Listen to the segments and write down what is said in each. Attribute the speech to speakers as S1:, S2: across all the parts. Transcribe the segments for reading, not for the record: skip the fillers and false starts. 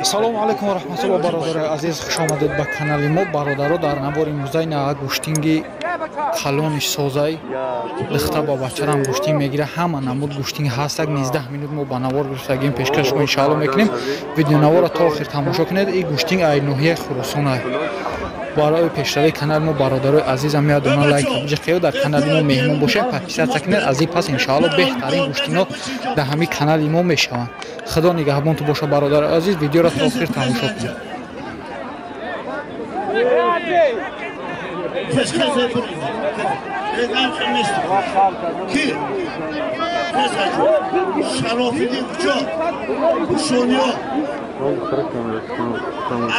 S1: Салому алайкум ва раҳматуллоҳ, бародарои азиз, хуш омадед ба канали мо. Бародаро, дар навори имрӯзаи на гӯштинги калони созай дихта ба бачарам гӯштинг мегира. Ҳама намуд гӯштинг ҳастак. 19 минут мо ба навор гирифтагим, пешкаш шумо иншаалло мекунем. Видеонаворро то охир тамошо кунед. И гӯштинг ай ноҳияи Хуросонай. Барои пешравии канали мо, бародарои азизам, ядона лайк биҷиқею дар канали мо меҳмон бошед, подписаться кунед. Аз ин пас иншаалло беҳтарин гӯштино дар ҳамин канали мо мешаванд. Худо нигаҳбонту боша, бародарои азиз, видеоро то охир тамошо кунед.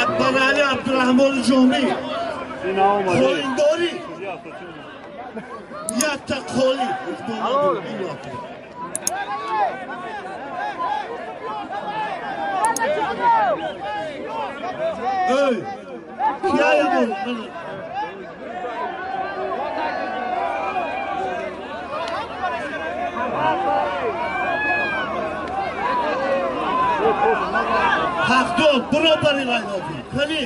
S2: Акбарали Абдурахмон Ҷомӣ хоиндорӣ якта қолӣ. Эй, кияя? Ҳақдор баробари ғайроти кани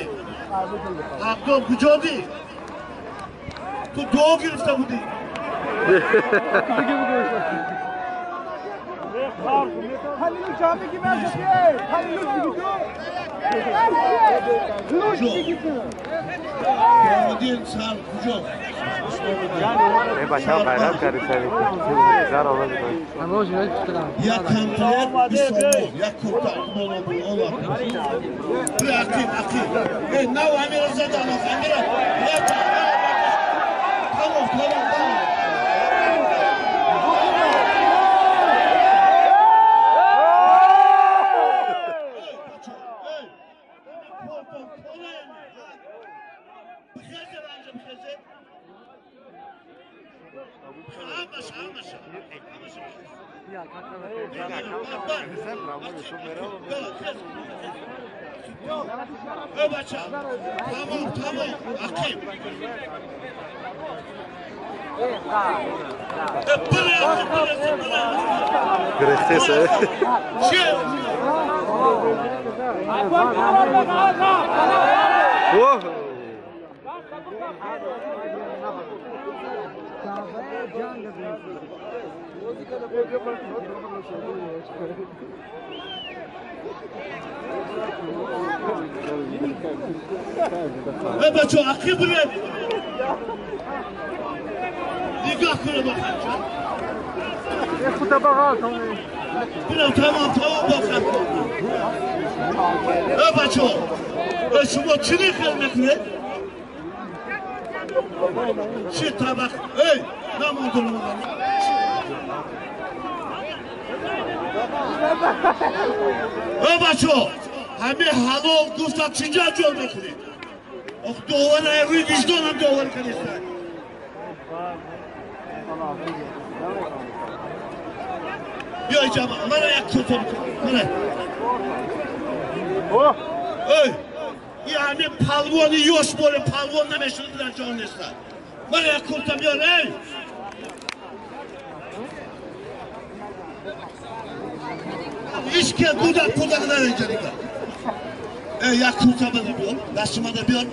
S2: ҳақдор куҷодӣ? Ту дуо гирифта будӣ. Сар куҷо? Як комплект 20 сомон, як курта боло. Ақиб, ақиб, нав амира задан, амира. Тамом, тамом, тамом. Тамом, тамом, ақиб.
S3: Грехтеса.
S2: Бачо, ақиб биред, нигоҳ кунед. Бирам, тамом, тамом, бохам. Бачо, шумо чӣ хел мекунед? Чӣ табақ? Эй, намондум. Э, бачо, ҳами ҳалол гуфта чиҷа ҷо мекунед? Ох, довар рӯи виҷдонам довар кардеста. Биёй, ҷама, мана як курта, мана. Эй, и ҳами палвони ёш боре палвон намешуд, дар ҷон неста. Мана як курта биёр, эй. Ҳеч ки гудак пудак нареҷа дига. Э, як курта бада биёр, дастимада биёр.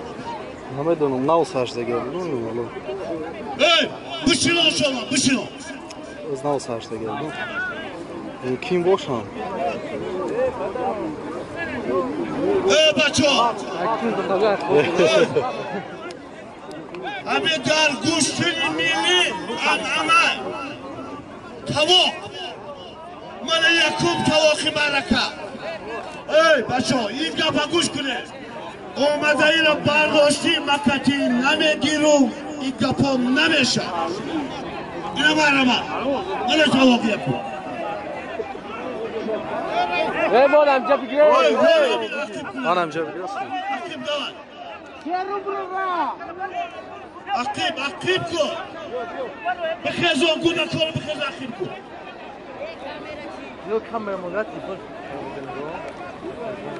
S3: Намедонам, нав саршдага буд.
S2: Эй, бишино шома, бишино.
S3: Нав саршдага буд. Мумкин бошам.
S2: Э, бачо! Ҳами дар гӯштини миллӣ анъана тавоқ. Мана якум тавоқи маърака. Эй, бачо, ин гапа гӯш кунед. Омадаиро бардоштӣ макатӣ намегирум, ин гапо намешавад. Ина марама. Мана тавоқ якум.
S3: Манам ҷа бигир.
S2: Ақиб, ақиб ку. Бихезон, гудакоро бихез, ақиб ку.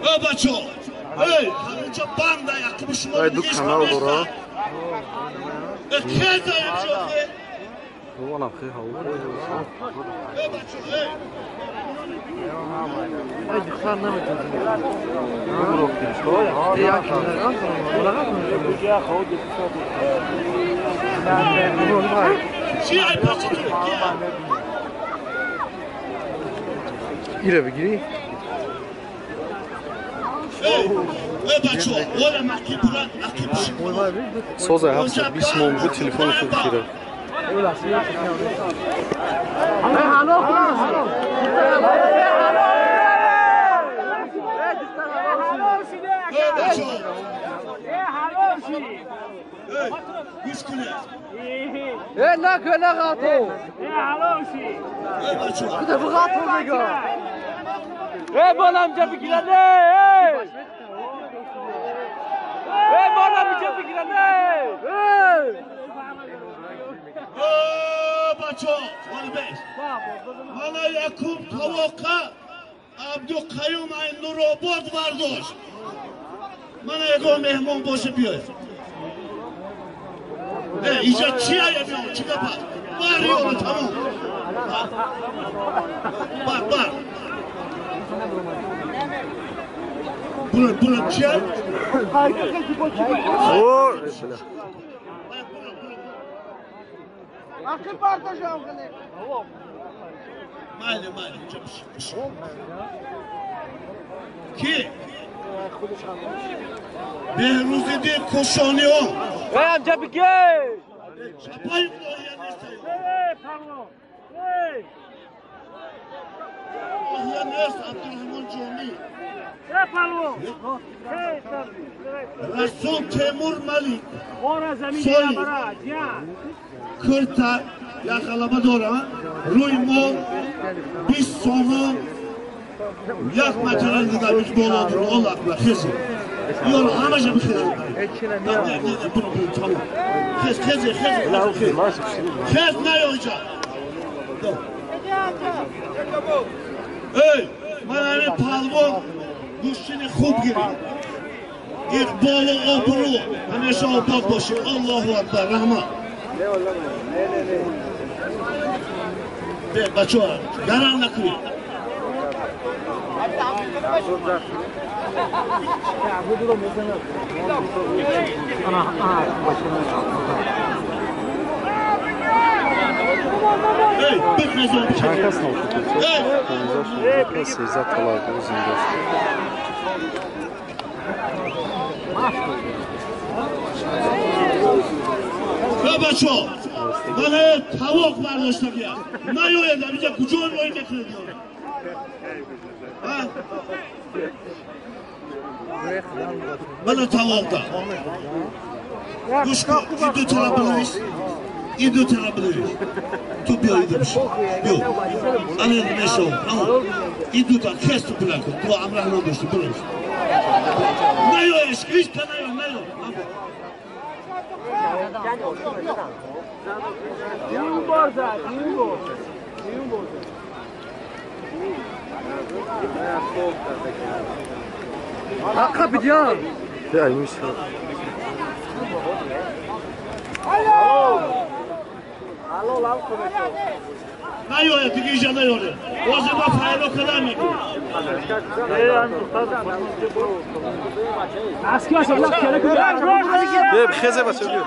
S2: Э, бачо, эй, ҳаминҷо банда ақиби шумо.
S3: Ай, ду канал дора.
S2: Хеза.
S3: Манам хеле ҳаво. ایره بگیری؟ سوزه 720 مون بود تلفن خود کیره.
S2: Мана якум тавоқа Абдуқаюм ай Нуробод вардошт. Мана ягон меҳмон боша биёед. Иҷа чи ая биён, чӣ гап аст? Бар ёро тамом. Бар, бар. Бура, бура, чи ай? Майли, майли, ки? Беҳрӯзиди Кушониён. Чапаи ноҳия нест. Ноҳия нест Абдурраҳмон Ҷомӣ. Расул Темур Малик. Соли курта як ғалаба дорам. Рӯи мо 20 сомон як материал дида биз боло дур. Аллоҳ акбар. Хези. Ёро ҳамаша бихези. Не, не, не, буро, буро, тамом. Хез, хези, хези. Хез наё иҷа. Эй, ман ҳамин палвон гӯштини хуб гирифт. Иқболу обрӯ ҳамеша обод бошед. Аллоҳу акбар. Раҳмат. Бачаҳо, гарам накунед.
S3: Чанд кас нав шуд? 15, 13 талаб зинда шуд.
S2: Бачаҳо, мана тавоқ бардоштагия. Наёед, инҷа куҷо рой мекунед ёро? Мана тавоқда. Гӯш кун, ин ду тараф бинавис. Ин ду тараф бинавис. Ту биё ида бишин. Биё. Ана мешавам. Ин ду тараф хес ту билан кун. Ту амраҳ надошти, бинавис. Наёеш, ҳеҷ ка наё, наё. Наёяд, дига иҷа наёред. Ҳозир ма файро кардан мекунем.
S3: Хезе бача биё.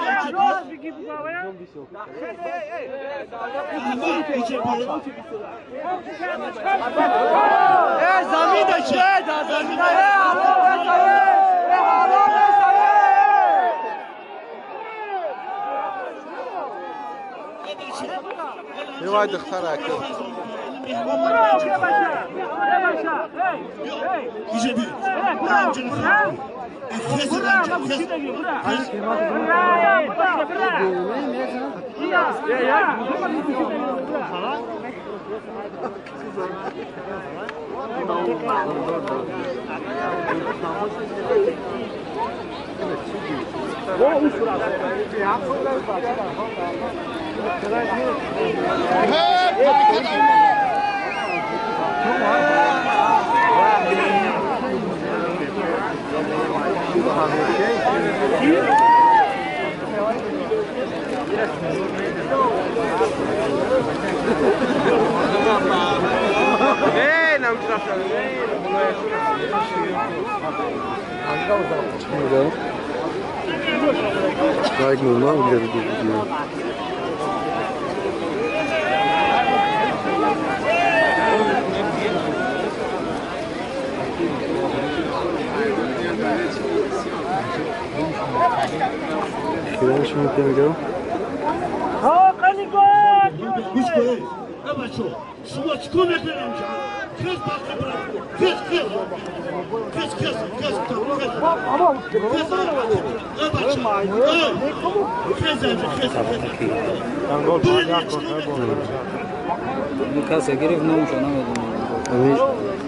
S3: Вай духтара ака.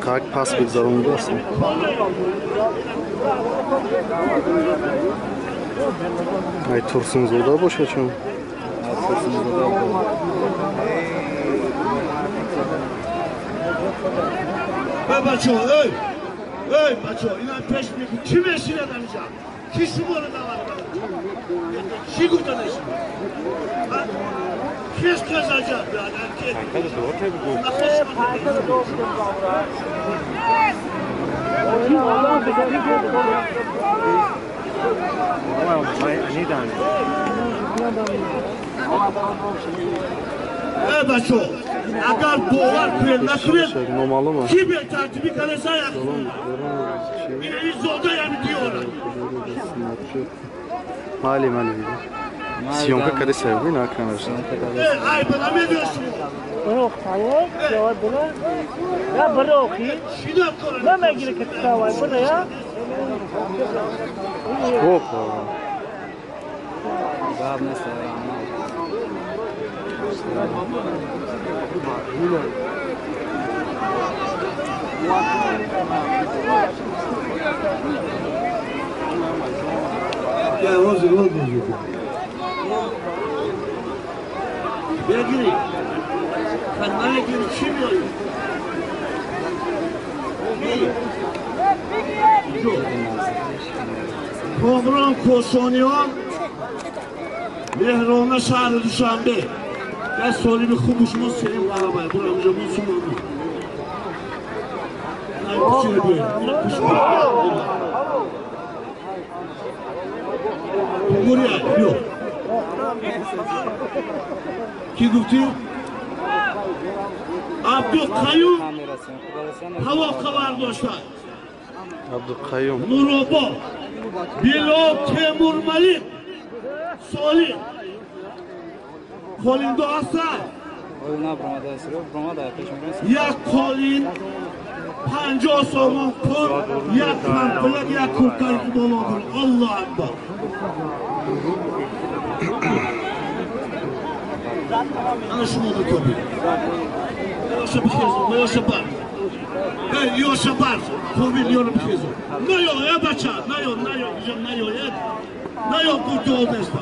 S3: Как пас бигзарондааст. Ай Турсунзода бошад чун.
S2: Бачо, эй! Эй, бачо, ина пеш мекун. Чӣ мешинад анҷа? Ки шуморо даъват кард? Чӣ гуфта мешинад? Кес кес аҷа, биадар ки. Эй, бачо, агар бовар кунед накунед, ки бетартибӣ кардаса як ин зодаям диёрад.
S3: Мали, мали. Съемка каде се ви на камера.
S2: Ай, ба намедонам шумо.
S4: Я барохи. Намегире ки тавай бара я.
S3: Опа.
S2: Я розы розы. Бегири. Канаги чӣ меояд? Комрон Косониён Меҳрона шаҳри Душанбе. Як солими хубу шумо серим ғалабай. Бура инҷо мо сумону. Гурия, биё. Ки гуфтӣ? Абдуқаюм ҳаво хабар дошта.
S3: Абдуқаюм.
S2: Нуробод. Билол Темурмалик. Солим. Қолиндо ҳастад? Як қолин 50 сомон пул, як памфлет, як куртаи боло бур. Аллоҳ акбар. Ана шумо дутоби. Ёша бихезу, ёша бар. Эй, ёша бар. Комил ёро бихезу. Наё, э бача, наё, наё, наё, э. Наё куртао неста.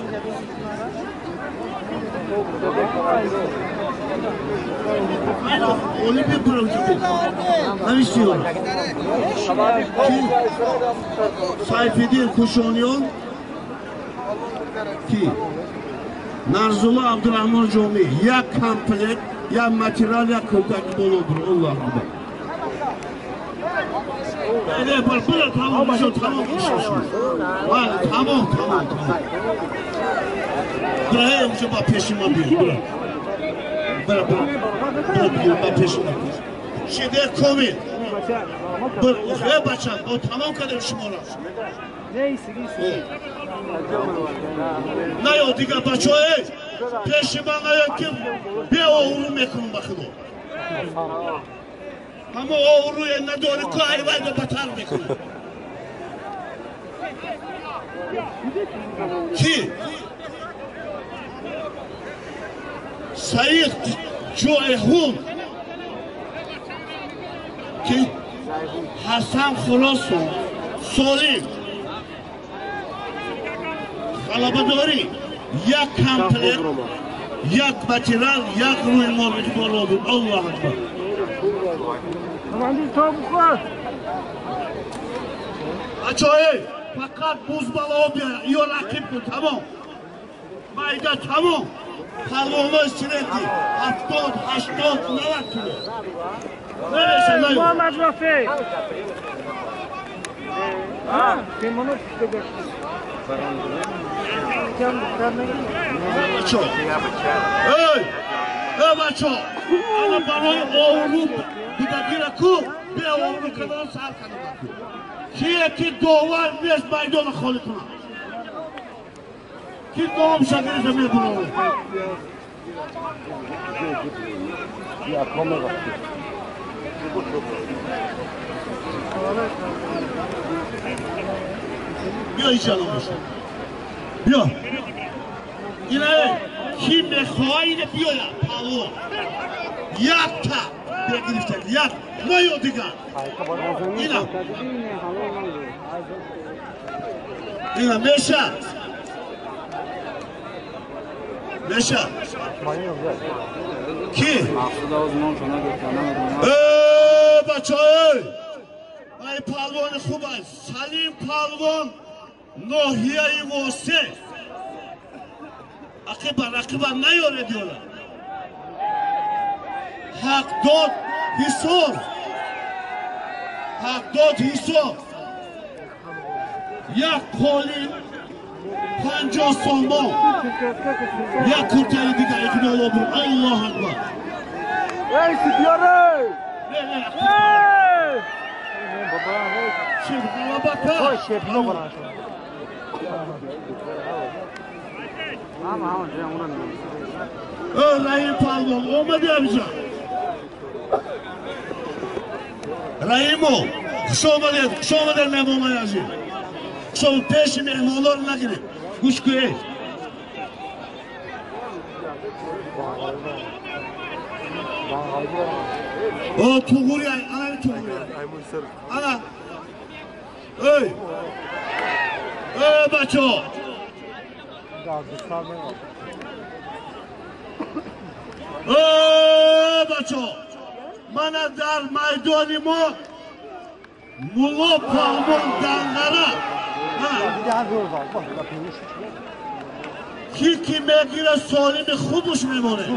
S2: Олимпия буравчи. Нависти ёро. Сайфиддин Кушониён ки Нарзулло Абдурахмон Ҷомӣ як комплект, як материал, як куртаки боло бур. Аллоҳ акбар. Э, бар, бура, тамом шуд, тамом шуд. Бале, тамом, тамом, тамом. Бура, эй, инҷо ба пеши ма биё, бура. Бура, бура. Бура, бигир, ба пеши ма. Шиде комил. Бур, э, бача, бо тамом кардем шуморо. Наё, дигар бачаҳо, эй, пеши ман наё ки беобрӯ мекунам ба худо. Ҳама обрӯе надори ку айвайда батар мекунам. Ки? Саид Ҷоэҳун. Ки? Ҳасан Хулосов. Солим. Ғалабадорӣ. Як комплект, як материал, як рӯймол боло буд. Аллоҳ акбар. Бачаҳо, эй, фақат бузбалао биёя, ё рақиб кун, тамом. Майда тамом. Палвонои сирети 70, 80-90 кило.
S4: Муҳаммад Рафеъ.
S2: Бачо. Эй! Эй бачо! Ана барои обрӯ будагира ку, бе обрӯ кардан сар кардам ку. Кие ки довар нест майдона холӣ кунад. Ки дом шагирда мебурад. Биё иншалло боша. Биё. Ина ки мехоҳад ина биёяд палвон. Якта бегирифта, як наё дигар. Ина. Ина меша. Меша. Ки? Э, бачаҳо! Ай палвони хуб аст. Салим палвон ноҳияи Восе. Ақиба, рақиба наёред ёра. Ҳақдод Ҳисор. Ҳақдод Ҳисор. Як қоли 50 сомон. Як куртаи дигар иқбол обрӯ. Аллоҳ акбар.
S3: Эй, сидёре!
S2: Не, не. Раҳим палвон омади абиҷа. Раҳимо, хуш омадед, хуш омадед меҳмонои азиз. Хуш омад, пеши меҳмонҳоро нагиред. Гӯш кунед. О, туғури ай, ана туғури. Ана. Эй! Эй, бачо! Эй, бачо! Мана дар майдони мо мулло палвон Данғара. Ки ки мегира солими хубуш мемонад.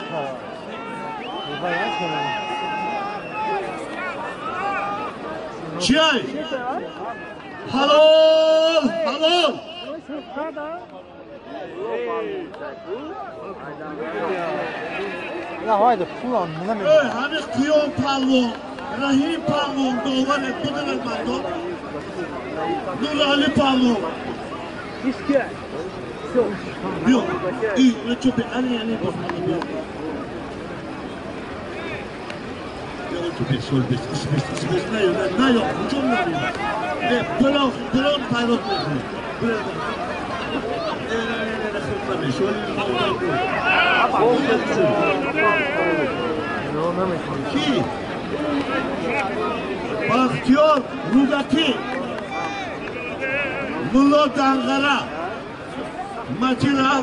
S2: Чи ай? Ҳалол! Ҳалол! Эй, ҳамин Қиём палвон, Раҳим палвон, доваре буданад мардон. Нурали палвон. Биё, и, чо бе, ани, ани, биё. Бахтиёр Рӯдакӣ, мулло Данғара, матира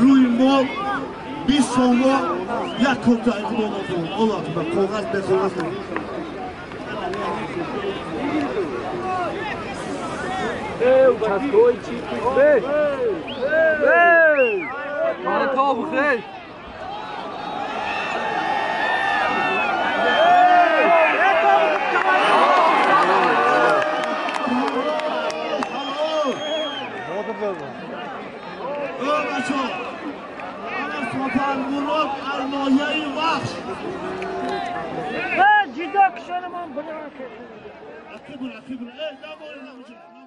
S2: рӯи мо 20 сомон, як курта иқбол обрӯ. Аллоҳ акбар, коғаз бе коғаз. Сафармурод аз ноҳияи Вахш.
S4: Ҷидо кишонамон.
S2: Ақиб, ақиб, э, намонед.